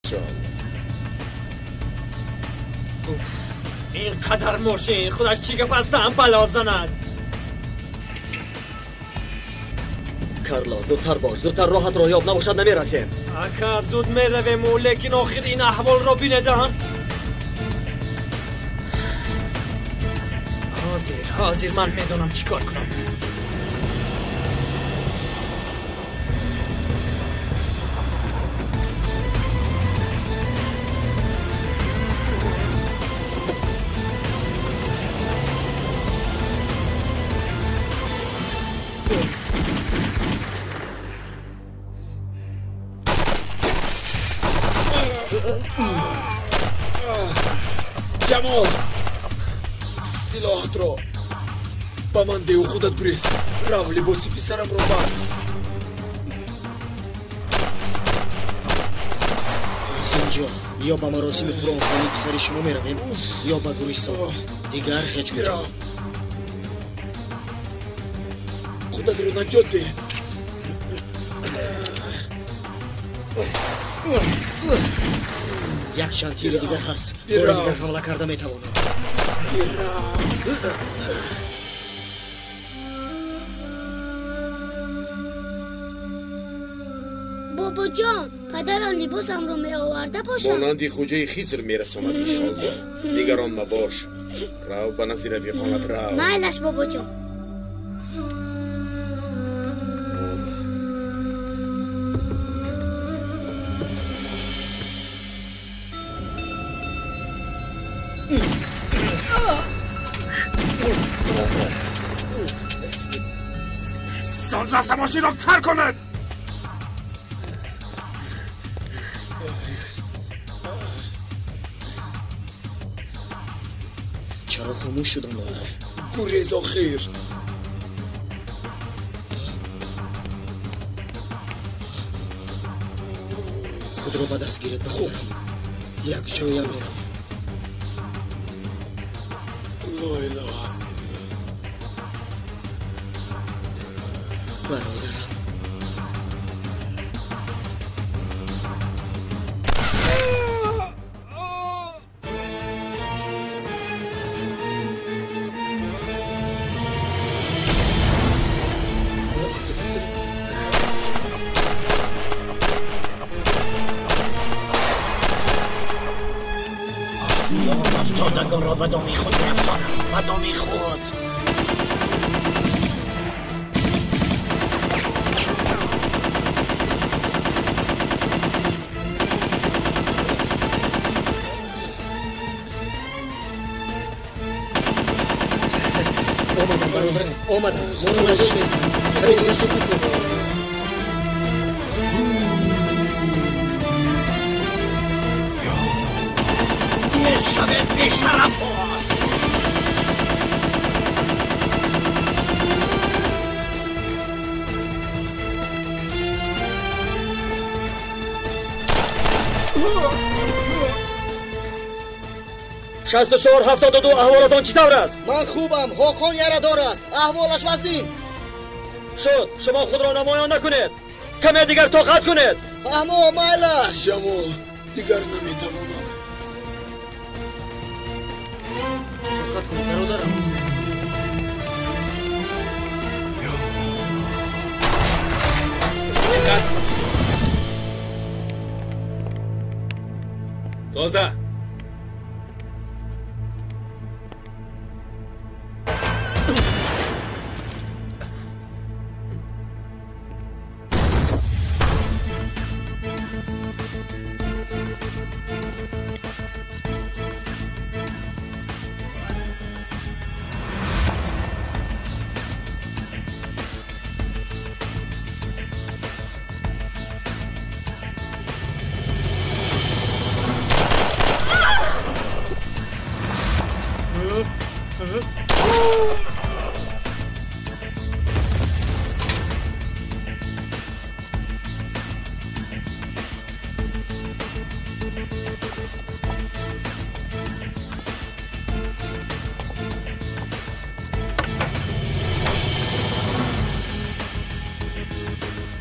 Иншоаллоҳ. Ин қадар мошин худаш чӣ гап аст, бало занад. Карло, зудтар бош, зудтар, роҳат роҳ ёб набошад намерасем. Ака, зуд меравему, лекин охир ин аҳволро бинедам. Ҳозир, ҳозир ман медонам чӣ кор кунам. Ҷамол, силоҳатро ба ман деҳу худат бурез. Рав, либоси писарамро бар. Ҳасанҷон, ё ба маросими қуръонхонии писари шумо меравем, ё ба гӯристон. Дигар ҳеҷ куҷо. Худатро наҷот деҳ. Як чанд тири дигар ҳаст. Бори дигар ҳамла карда метавонам. Бобоҷон, падарам либосамро меоварда бошад? Монанди хуҷаи Хизр мерасонад, иншоаллоҳ. Нигарон мабош. Рав ба назди рафиқонат, рав. Майлаш, бобоҷон. Рафта мошинро кар кунед. Чаро хомӯш шудам? Гурез охир. Худро ба даст гиред, бародарам. Як ҷоя меравем. Ло илоҳа. Бародарам. Афтодагонро ба доми худ меафтонам, ба доми худ. Омадам, бародарам, омадам. Моро наҷот медиҳам. Каме дигар тоқат кун. Шавед, бешарафҳо! 64 72, аҳволатон чӣ тавр аст? Ман хубам. Ҳоқон ярадор аст, аҳволаш вазнин шуд. Шумо худро намоён накунед, каме дигар тоқат кунед. Фаҳмо, майлаш. Ҷамол, дигар наметавонам. Тоқат кун, бародарам. Тоза.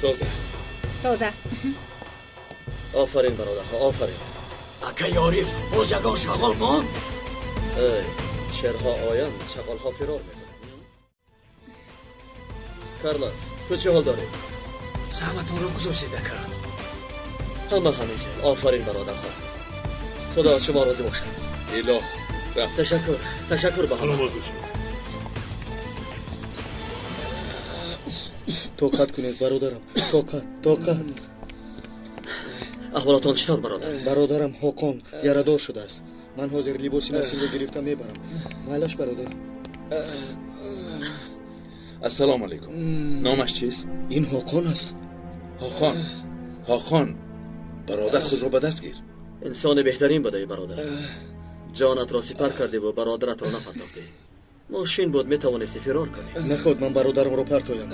Тоза. Тоза. Офарин бародарҳо, офарин. Акаи Ориф, боз ягон шағол монд? Эй, шерҳо оянд, шағолҳо фирор мекунанд. Карлос, ту чӣ ҳол дорӣ? Заҳматонро гузоштед, ака. Ҳама ҳамин хел. Офарин бародарҳо. Худо аз шумо розӣ бошад. Илоҳ, рафт. Ташаккур, ташаккур ба ҳама. Саломат бошед. Тоқат кунед, бародарам. Тоқат, тоқат. Аҳволатон чӣ тавр, бародар? Бародарам Ҳоқон ярадор шудааст. Ман ҳозир либоси Насимро гирифта мебарам. Майлаш, бародар. Ассалому алайкум. Номаш чист? Ин Ҳоқон аст. Ҳоқон, Ҳоқон, бародар худро ба даст гир. Инсони беҳтарин будаи, бародар. Ҷонатро сипар кардӣ ва бародаратро напартофтӣ. Мошин буд, метавонисти фирор кунӣ. Наход ман бародарамро партоям.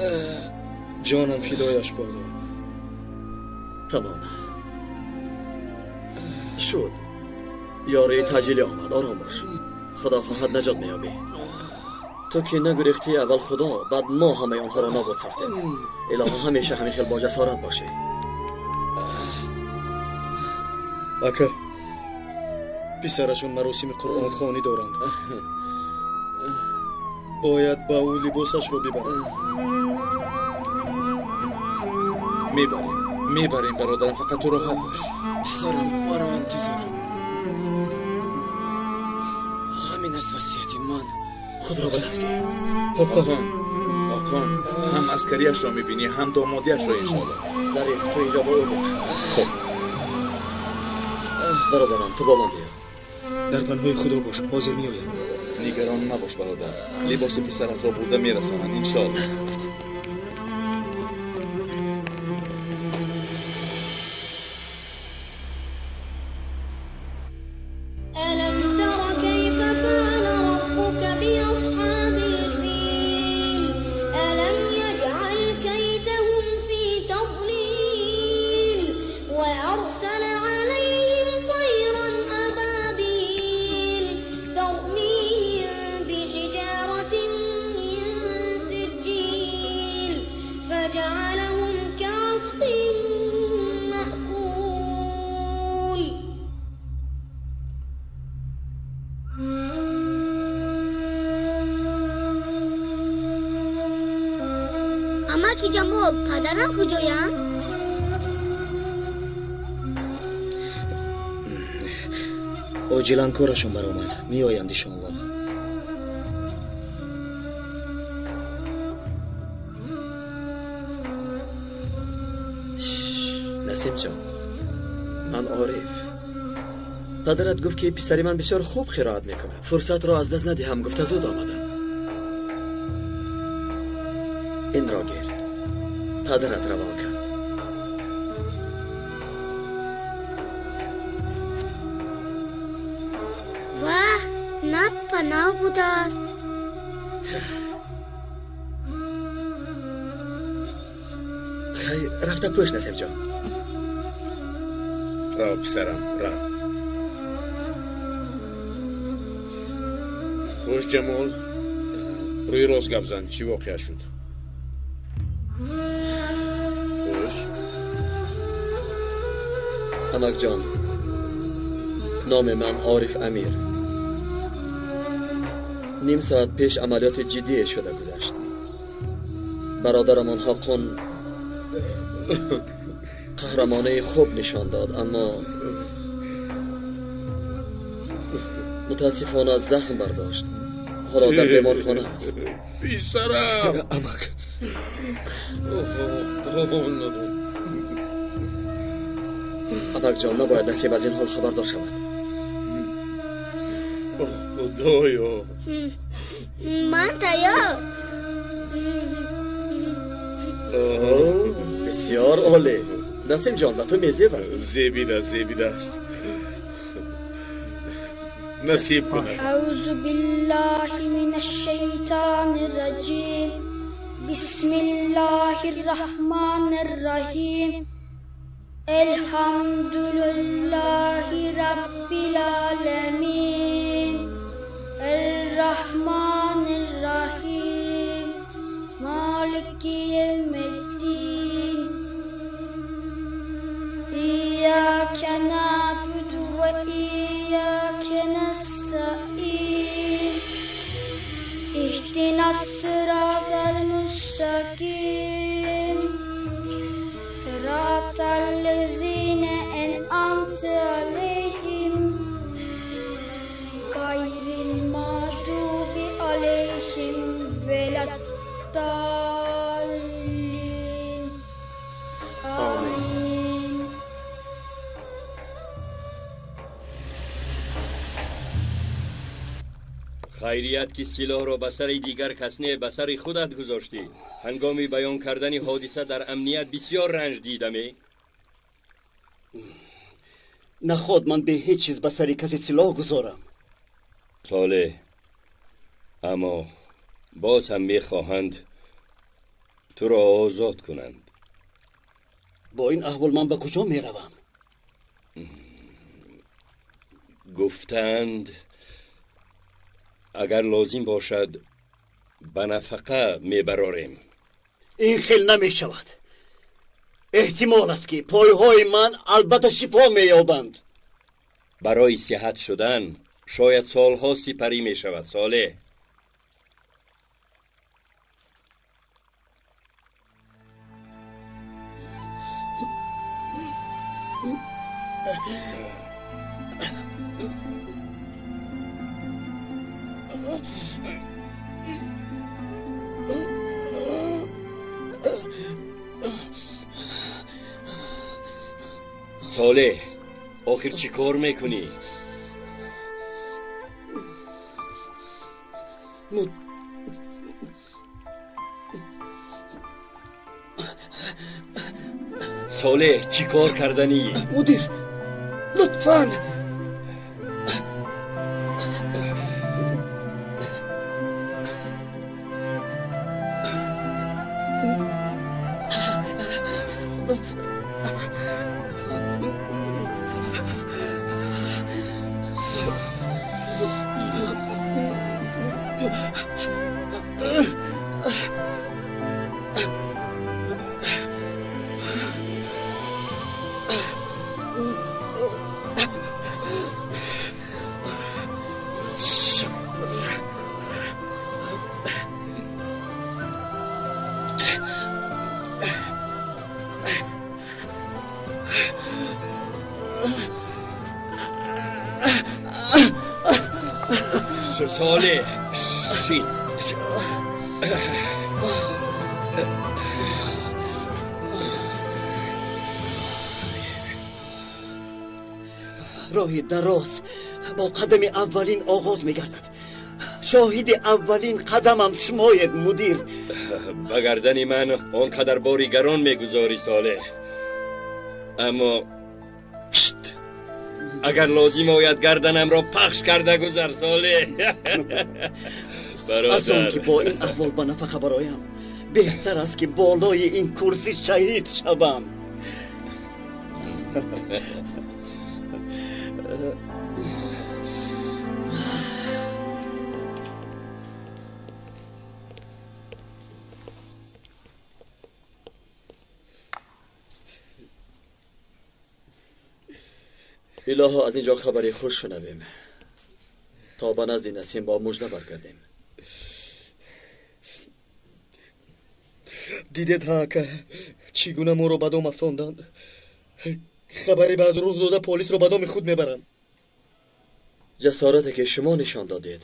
Ҷонам фидояш бодо. Тамом шуд. Ёрии таъҷилӣ омад. Ором бош. Худо хоҳад наҷот меёбӣ. Ту ки нагурехтӣ, аввал Худо, баъд мо ҳамаи онҳоро нобуд сохтем. Илоҳо ҳамеша ҳамин хел бо ҷасорат бошӣ. Ака, писарашон маросими қуръонхонӣ доранд. Бояд ба ӯ либосашро бибарам. Мебарем, мебарем, бародарам, фақат ту роҳат бош. Писарам, маро интизор. Ҳамин аст васияти ман. Худро ба даст гир. Ҳоқон, Ҳоқон, ҳам аскариашро мебинӣ, ҳам домодиашро иншоалло. Зариф, ту инҷо бо ӯ бош. Хуб. Бародарам, ту бо ман биё. Дар паноҳи Худо бош, ҳозир меоям. Нигарон набош, бародар. Либоси писаратро бурда мерасонанд иншоалло. ألم تر كيف فعل ربك بأصحاب الفيل؟ ألم يجعل كيدهم في تضليل وأرسل عليهم طيرا أبابيل ترميهم بحجارة من سجيل فجعلهم كعصف مأكول. Амаки Ҷамол, падарам куҷоянд? Оҷилан корашон баромад. Меоянд иншоаллоҳ. Насимҷон, ман Ориф. Падарат гуфт, ки писари ман бисёр хуб қироат мекунад. Фурсатро аз даст надиҳам гуфта зуд омадам. Инро гир. Падарат равон кард. Ваҳ, наб ба нав будааст. Хайр, рафта пӯш, Насимҷон. Рав, писарам, рав. Хуш, Ҷамол, рӯи рост гап зан, чӣ воқеа шуд? Хуш. Амакҷон, номи ман Ориф Амир. Ним соат пеш амалиёти ҷиддие шуда гузашт. Бародарамон Ҳоқон қаҳрамонаи хуб нишон дод, аммо мутаассифона захм бардошт. Ҳоло дар беморхона аст. Писарам! Амак. Амакҷон, набояд Насиб аз ин ҳол хабардор шавад. Оҳ, Худоё! Ман тайёр. Бисёр олӣ. Насимҷон, ба ту мезебад. Зебидааст, зебидааст. Насиб кунад. أعوذ بالله من الشيطان الرجيم. بسم الله الرحمن الرحيم. الحمد لله رب العالمين. الرحمن الرحيم. مالك يوم الدين. إياك أنعمت عليهم غير المغضوب عليهم ولا الضالين آمين. Хайрият ки силоҳро ба сари дигар кас не, ба сари худат гузоштӣ. Ҳангоми баён кардани ҳодиса дар амният бисёр ранҷ дидаме. Наход ман бе ҳеҷ чиз ба сари касе силоҳ гузорам. Солеҳ, аммо боз ҳам мехоҳанд туро озод кунанд. Бо ин аҳвол ман ба куҷо меравам? Гуфтанд агар лозим бошад ба нафақа мебарорем. Ин хел намешавад. Эҳтимол аст ки пойҳои ман албатта шифо меёбанд. Барои сиҳат шудан шояд солҳо сипарӣ мешавад, Солеҳ. Солеҳ, охир чӣ кор мекунӣ? Солеҳ, чӣ кор карданӣ? Мудир, лутфан. Солеҳ, шин. Роҳи дароз бо қадами аввалин оғоз мегардад. Шоҳиди аввалин қадамам шумоед, мудир. Ба гардани ман он қадар бори гарон мегузорӣ, Солеҳ. Аммо агар лозим ояд гарданамро пахш карда гузар, Солеҳ. Аз он ки бо ин аҳвол ба нафақа бароям, беҳтар аст ки болои ин курсӣ шаҳид шавам. Илоҳо, аз ин ҷо хабари хуш шунавем то ба назди Насим бо мужда баргардем. Дидед ҳа, ака, чӣ гуна моро ба дом афтонданд. Хабари ба дурӯғ дода полисро ба доми худ мебаранд. Ҷасорате ки шумо нишон додед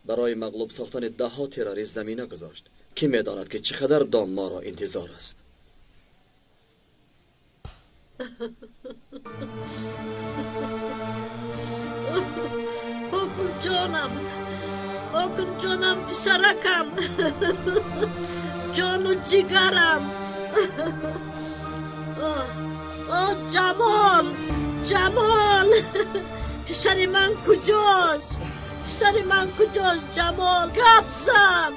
барои мағлуб сохтани даҳҳо террорист замина гузошт. Кӣ медонад ки чӣ қадар дом моро интизор аст. Окун ҷонам, Окун ҷонам, писаракам, ҷону ҷигарам. О Ҷамол, Ҷамол, писари ман куҷост? Писари ман куҷост, Ҷамол? Гап зан.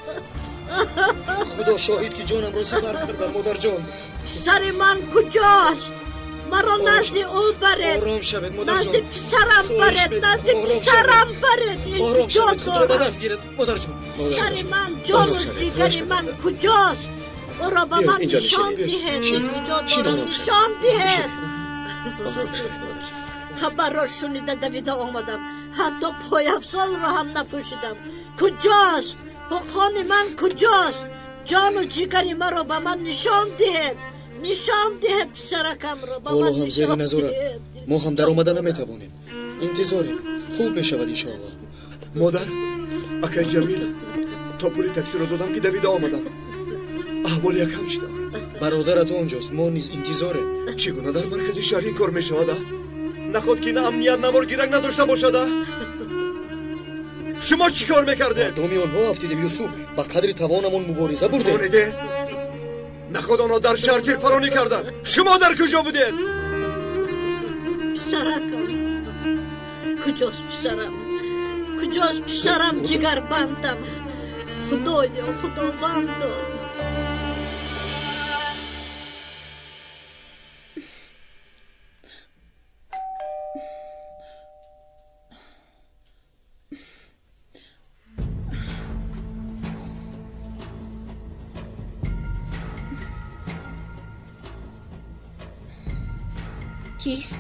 Худо шоҳид ки ҷонамро сипар кардам, модарҷон. Писари ман куҷост? Маро назди ӯ баред. Ором шавед, модарҷон. Назди писарам баред, назди писарам баред. Илтиҷо дорам. Даст гиред, модарҷон. Писари ман, ҷону ҷигари ман куҷост? Ӯро ба ман нишон диҳед. Илтиҷо дорам, нишон диҳед. Хабарро шунида давида омадам. Ҳатто пойафзолро ҳам напӯшидам. Куҷост? Ҳуққони ман куҷост? Ҷону ҷигари маро ба ман нишон диҳед. Нишон диҳед писаракамро. Ба Ҳоло ман ҳам зери нишон назорат. диҳед. Мо ҳам даромада наметавонем. Интизорем. Хуб мешавад иншоаллоҳ. Модар, акай Ҷамил, то пули таксиро додам ки давида омадам. Аҳволи якам чӣ тавр? Бародарат онҷост, мо низ интизорем. Чӣ гуна дар маркази шаҳр ин кор мешавад, а? Наход ки на амният наворгирак надошта бошад, а? Шумо чӣ кор мекардед? Доми онҳо афтидем, Юсуф. Ба қадри тавонамон мубориза бурдем. Монеде? Наход онҳо дар шаҳр тирпаронӣ карданд. Шумо дар куҷо будед? Писаракам. Куҷост писарам? Куҷост писарам, ҷигарбандам? Худоё, Худовандо. Кист?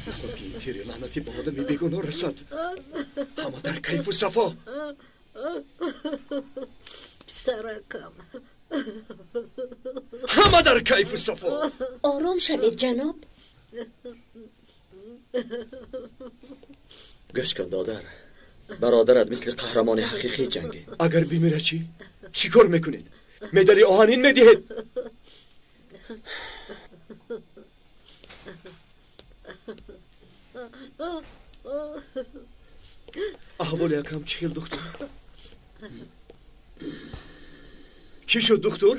Наход ки ин тири лаънатӣ ба одами бегуноҳ расад. Ҳама дар кайфу сафо. Писаракам. Ҳама дар кайфу сафо. Ором шавед, ҷаноб. Гӯш кун, додар. Бародарат мисли қаҳрамони ҳақиқӣ ҷангид. Агар бимирад чӣ? Чӣ кор мекунед? Медали оҳанин медиҳед? Аҳволи акам чӣ хел, духтур? Чӣ шуд, духтур?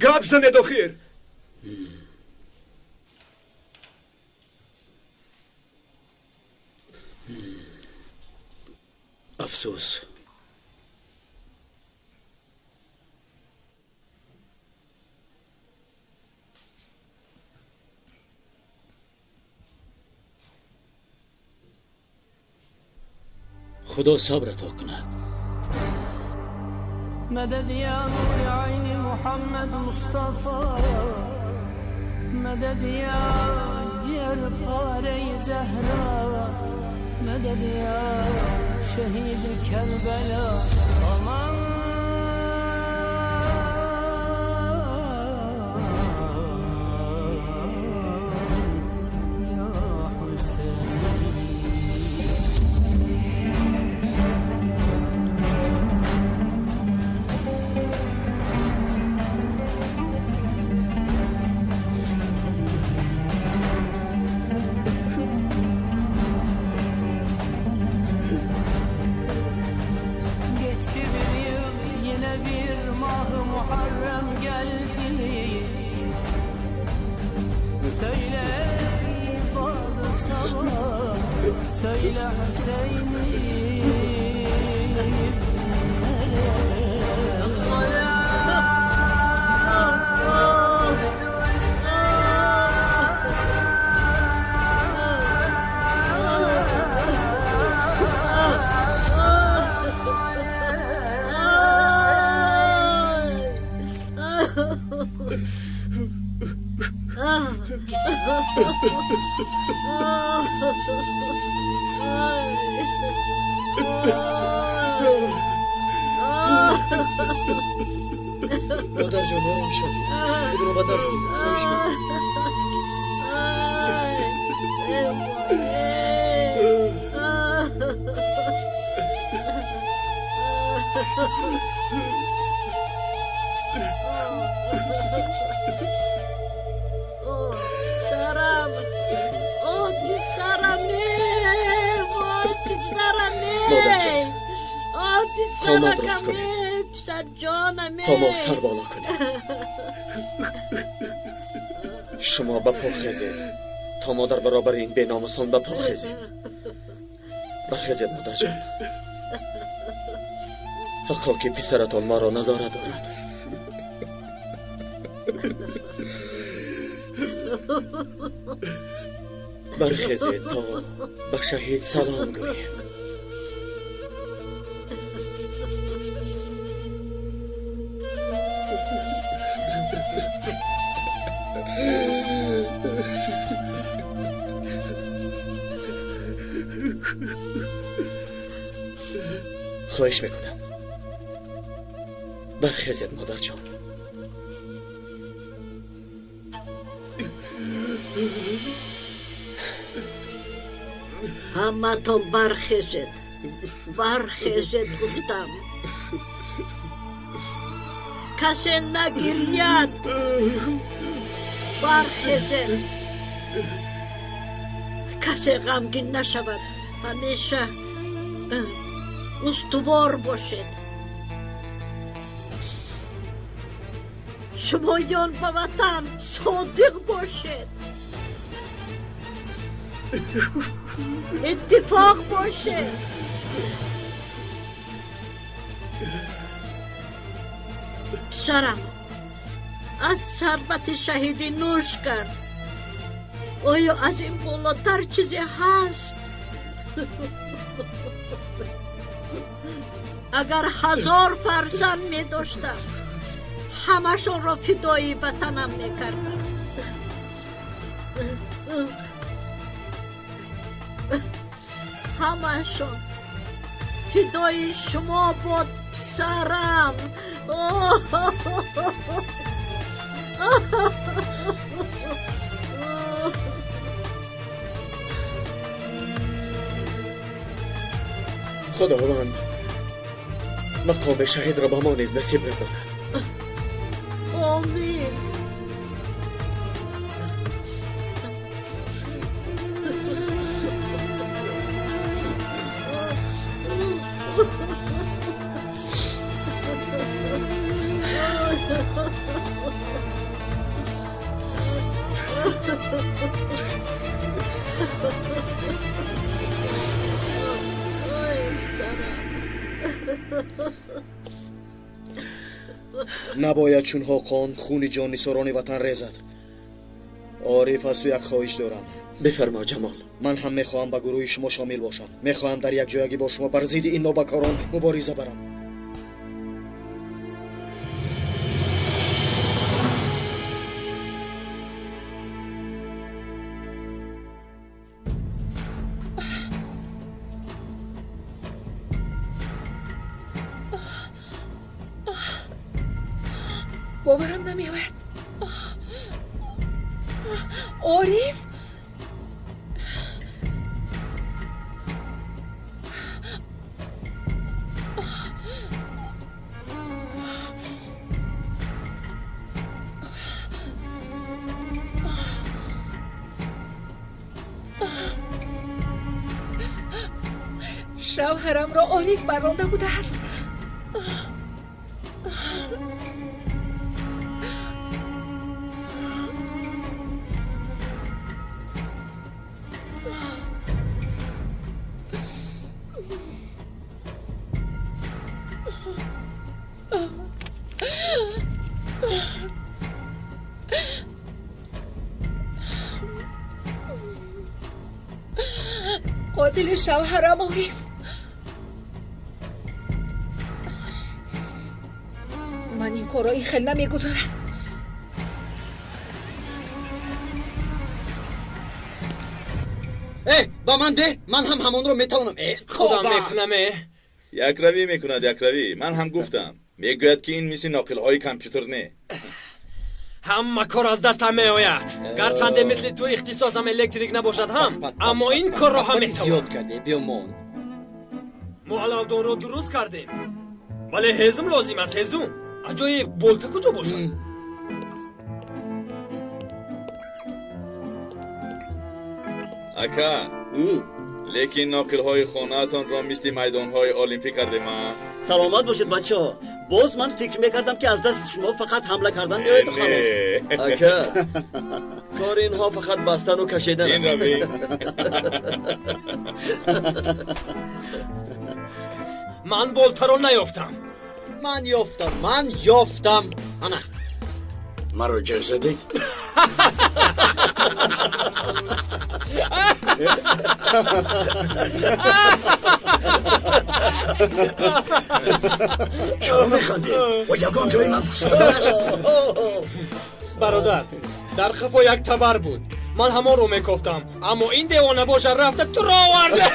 Гап занед охир! Афсӯс. Худо сабр ато кунад. مدد يا نور عين محمد مصطفى، مدد يا جرقاري زهرا، مدد يا شهيد كربلاء. أمان يا حسين. Geçti bir yıl, yine bir mah-ı Muharrem geldi. Söyle ey Bad-ı Sabah, söyle Hüseyin'im nerede? Модарҷон, ором шавед. Худро ба дарс гиред. Хоҳиш мекунам. Писарам, о писарам, вой писарам, о писаракам, писарҷонам, то мо сар боло кунем. Шумо ба по хезед, то мо дар баробари ин беномусон ба по хезем. Бархезед, модарҷон. Ҳаққо ки писаратон маро назора дорад. Бархезед то ба шаҳид салом гӯем. Хоҳиш мекунам, бархезед, модарҷон. Ҳаматон бархезед, бархезед гуфтам. Касе нагиряд. Бархезед. Касе ғамгин нашавад. Ҳамеша устувор бошед. Шумоён ба ватан содиқ бошед. Иттифоқ бошед. Писарам аз шарбати шаҳидӣ нӯш кард. Оё аз ин болотар чизе ҳаст? Агар 1000 фарзанд медоштам, ҳамашонро фидои ватанам мекардам. Ҳамашон фидои шумо буд, писарам. Худованд мақоми шаҳидро ба мо низ насиб гардонад. Омин. Набояд чун Ҳоқон хуни ҷоннисорони ватан резад. Ориф, аз ту як хоҳиш дорам. Бифармо, Ҷамол. Ман ҳам мехоҳам ба гурӯҳи шумо шомил бошам. Мехоҳам дар якҷоягӣ бо шумо бар зидди ин нобакорон мубориза барам. Боварам намеояд. Ориф? Шавҳарамро Ориф баронда будааст. Қотили шавҳарам Ориф. Ман ин корро ин хел намегузорам. Ба ман деҳ, ман ҳам ҳамонро метавонам. Худам мекунам. Якравӣ мекунад, якравӣ. Ман ҳам гуфтам. Мегӯяд ки ин мисли ноқилҳои компютер не. Ҳама кор аз дастам меояд. Гарчанде мисли ту ихтисосам электрик набошад ҳам, аммо ин корро ҳам метавонам. Зиёд кардӣ, биё мон. Мо алавдонро дуруст кардем, вале ҳезум лозим аст, ҳезум. Аҷоиб, болта куҷо бошад? Ака, лекин ноқилҳои хонаатонро мисли майдонҳои олимпӣ кардем. Саломат бошед, бачаҳо. Боз ман фикр мекардам, ки аз дасти шумо фақат ҳамла кардан меояду халос. Ака, кори инҳо фақат бастану кашидан аст. Ман болтаро наёфтам. Ман ёфтам, ман ёфтам. Ана. Маро ҷеғ задед? Чаро механдед? Ва ягон ҷои ман пӯшида аст? Бародар, дар хафо як табар буд. Ман ҳамонро мекофтам, аммо ин девона бошад рафта туро оварда.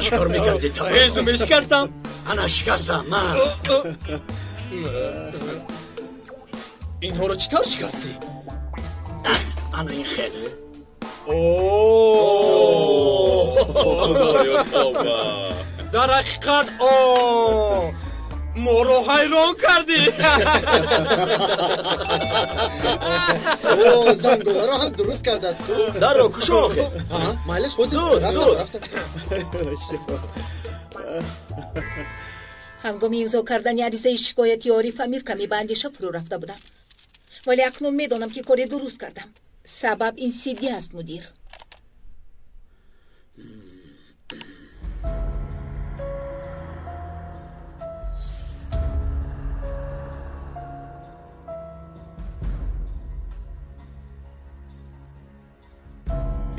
Чӣ кор мекардӣ табар? Ҳезу мешикастам. Ана шикастам ман. Инҳоро чӣ тавр шикастӣ? Ана ин хеле. Дар ҳақиқат моро ҳайрон кардӣ. Занголаро ҳам дуруст кардааст. Дарро кушо охе. Майлаш, зуд зуд. Ҳангоми имзо кардани аризаи шикояти Ориф Амир каме ба андеша фурӯ рафта будам, вале акнун медонам, ки кори дуруст кардам. Сабаб ин сиддӣ аст, мудир.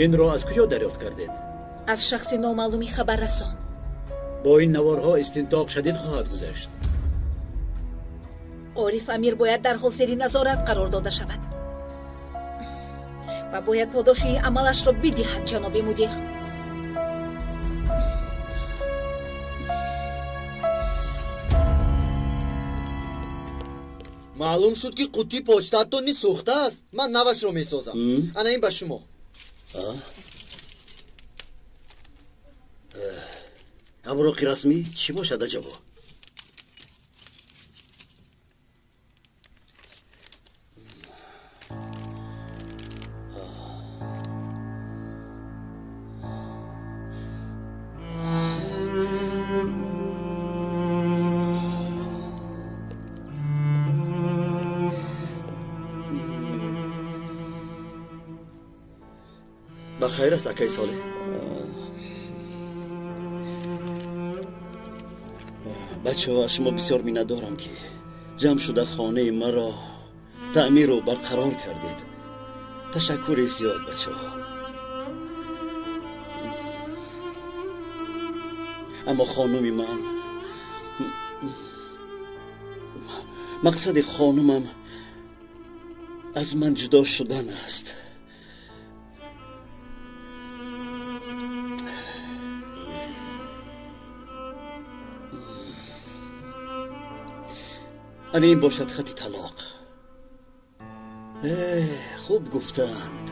Инро аз куҷо дарёфт кардед? Аз шахси номаълуми хабаррасон. Бо ин наворҳо истинтоқ шадид хоҳад гузашт. Ориф Амир бояд дарҳол зери назорат қарор дода шавад ва бояд подоши амалашро бидиҳад, ҷаноби мудир. Маълум шуд, ки қуттии почтаатон низ сӯхта аст. Ман навашро месозам. Ана ин ба шумо. Авроқи расмӣ чӣ бошад аҷабо? Ба хайр аст, акаи Солеҳ? Бачаҳо, аз шумо бисёр миннатдорам, ки ҷамъ шуда хонаи маро таъмиру барқарор кардед. Ташаккури зиёд, бачаҳо. Аммо хонуми ман, мақсади хонумам аз ман ҷудо шудан аст. Ана ин бошад хати талоқ. Хуб гуфтанд.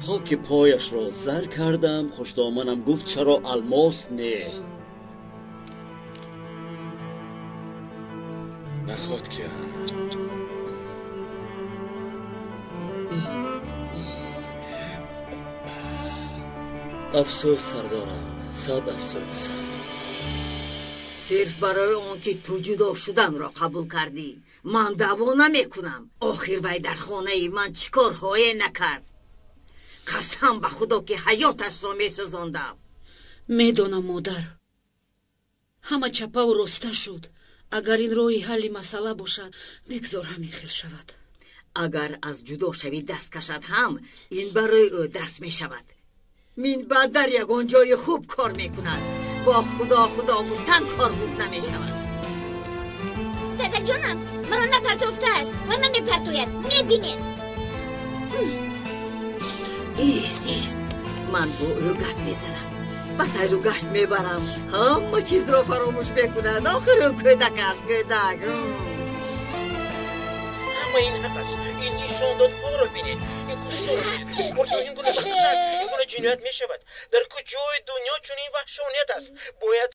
Хоки пояшро зар кардам, хушдоманам гуфт чаро алмос не. Наход ки. Афсӯс, сардорам, сад афсӯс. Сирф барои он ки ту ҷудо шуданро қабул кардӣ, ман даъво намекунам. Охир вай дар хонаи ман чӣ корҳое накард. Қасам ба худо, ки ҳаёташро месӯзондам. Медонам, модар, ҳама чапаву роста шуд. Агар ин роҳи ҳалли масъала бошад, бигзор ҳамин хел шавад. Агар аз ҷудошавӣ даст кашад ҳам, ин барои ӯ дарс мешавад. Минбаъд дар ягон ҷои хуб кор мекунад. Бо худо худо гуфтан кор буд намешавад. Дадаҷонам маро напартофтааст ва намепартояд. Мебинед. Ист, ист, ман бо ӯ гап мезанам. Ба сайру гашт мебарам. Ҳама чизро фаромӯш мекунад. Охир ӯ кӯдак аст, кӯдак. Ҳама ин ҳақ аст. Ин нишондодҳоро бинед. Ин кушторро бинед. Оё ин гуна шахс, ин гуна ҷиноят мешавад? Дар куҷои дунё чунин ваҳшоният аст? Бояд